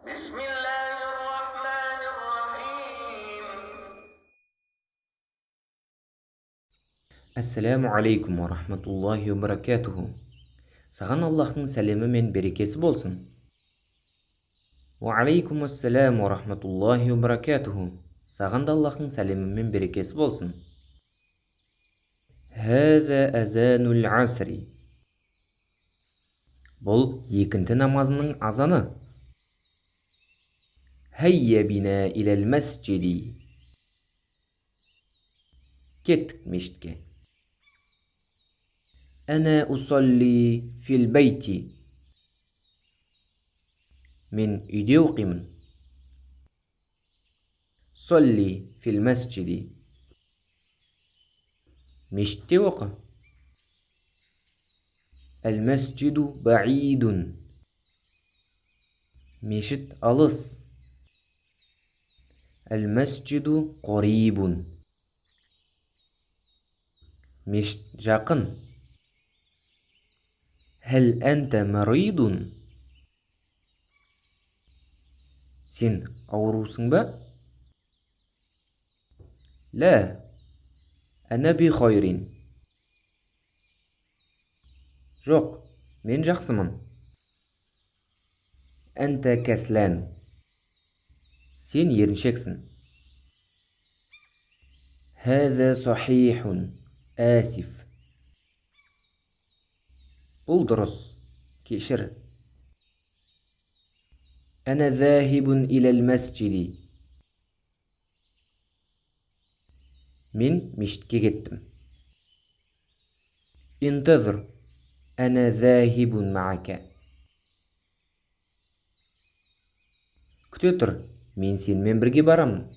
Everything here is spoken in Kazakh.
بسم الله الرحمن الرحيم. Ассаляму алейкум уа рахматуллахи уа баракатуху. Саған Аллахтың сәлемі мен берекесі болсын. Уа алейкум ассалям уа рахматуллахи уа баракатуху. Саған да Аллахтың сәлемі мен берекесі болсын. Хаза азанул асри. Бұл екінті намазының азаны. Хайя бина илал масджиди. Кеттік мешітке. Әна усалли фил бейти. Мен үйде оқимын. Салли фил масджиди. Мешітте оқы. Әл масджиду баидун. Мешіт алыс. Әл масджиду қарибун. Мешіт жақын. Хәл әнтә маридун? Сен аурусың ба? Ла, әнә би хайрин. Жоқ, мен жақсымын. Әнтә кәслән. Сен еріншексің. Хәзә сахихун. Әсиф. Бұл дұрыс. Кешір. Әнә зәһибун иләл мәсҗиди. Мен мешітке кеттім. Интазыр. Әнә зәһибун ма'ака. Күте тұр, мен сенімен бірге барамын.